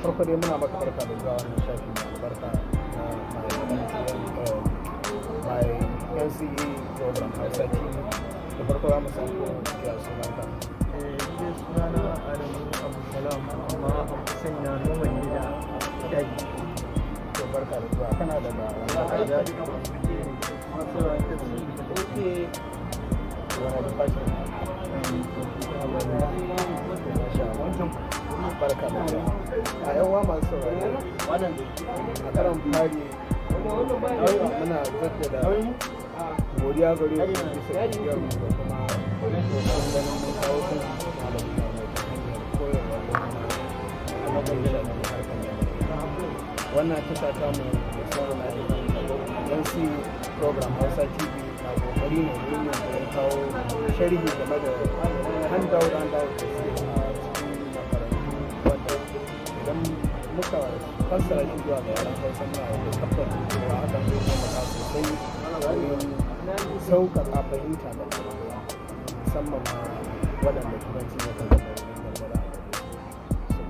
Farko dai muna maka barka da zuwa wannan shafi mai albarka na My NCE Program Hausa TV. Da farko za mu san ko ya sunanka? Eh, ni sunana Adamu Abdulsalam, amma an fi sani na Noman Gida Daji. To, barka da zuwa. Kana daga wani aji? Wani department? Masha Allah. Barka da zuwa. A yan uwa masu saurare, a karan fari muna jaddada godiya gare ku bisa bibiyar mu da kuma ƙoƙarin ganin mun kawo kan malami mai ta hanyar koyarwa ko kuma abin da ya shafi harkar yanar gizo. Wannan tasha ta mu mai suna NCE Program Hausa TV na kokari ne wurin yunkurin kawo sharhi game da handout da suke a cikin makarantu, wanda idan muka fassara shi zuwa ga yaren Hausa, muna da tabbacin cewa hakan zai taimaka sosai wurin sauƙaƙa fahimta da ɗalibai, musamman ma waɗanda Turanci ya kan zama wurin gargara a gare su.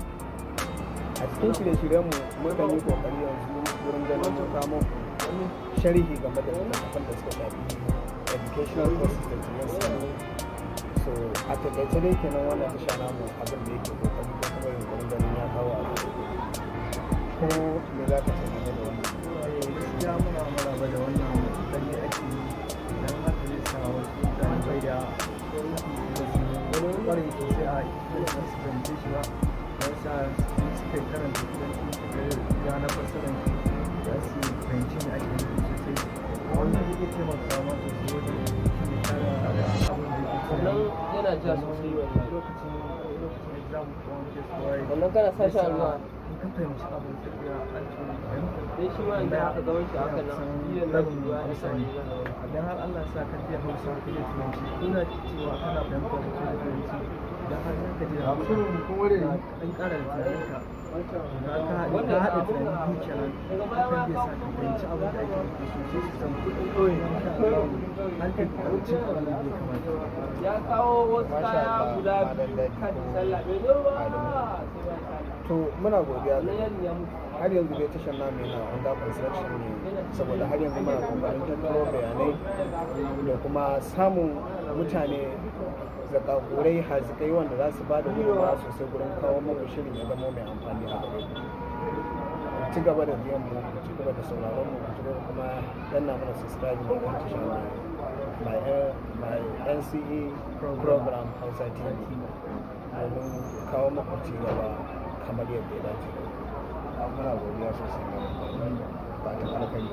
A cikin shirye-shiryenmu mukan yi ƙoƙari yanzu wurin ganin mun kawo sharhi game da littattafan da suka shafi educational courses da ke. So a taƙaice dai kenan, wannan tasha namu abin da yake kokari ko kuma yunkurin ganin ya kawo a ko me za ka ce game da wannan? Gaskiya muna maraba da wannan kokari ake yi, don haka zai sa wasu ɗalibai da ba su ƙware sosai a Turanci su fahimce shi ba, don sa in suka karanta Turanci suka ga na fassarar shi, za su fahimci me ake nufi sosai. Wannan zai iya taimakawa ma sosai wajen mutum ya ƙara abin da yake Sannan tunani. Yana ja sosai wannan. Lokacin exam ko wani test ko waye, Wannan kana sa shi a ruwa. In ka fahimci abin, sai ka ga an ce fahimtar Sai shi ma yanzu aka zaman shi haka nan biyan na rabin ruwa ya amsa sa ne. Idan har Allah ya sa ka iya Hausa, ka iya Turanci, ina cewa kana fahimtar sosai da Turanci, idan har ka je Hausa ka ɗan ƙara da tunaninka, ka haɗa tunani biyu kenan, hakan zai sa ka fahimci abin da ake nufi sosai sosai. Insha Allah har ka fahimci abin da ya kamata. Ya kawo wasu Masha kaya Allah, guda Malam biyu Dadi kan ko sallah bai zo ba Adamu. sai bayan sallah. To, muna godiya Wannan gare yarin ya mutu. Har yanzu dai tashar namu yana under construction ne, saboda har yanzu muna kokarin tattaro bayanai da kuma samun mutane zakakurai, hazikai, wanda za su ba da gudunmawa sosai gurin kawo muku shirin ya zama mai amfani a gare ku. Ku ci gaba da biyan mu, ku ci gaba da sauraron mu, ku ci gaba kuma danna mana subscribe a kan tashar My NCE Program Hausa TV domin kawo muku ci gaba kamar yadda ya dace. Muna godiya sosai, fatan alkhairi.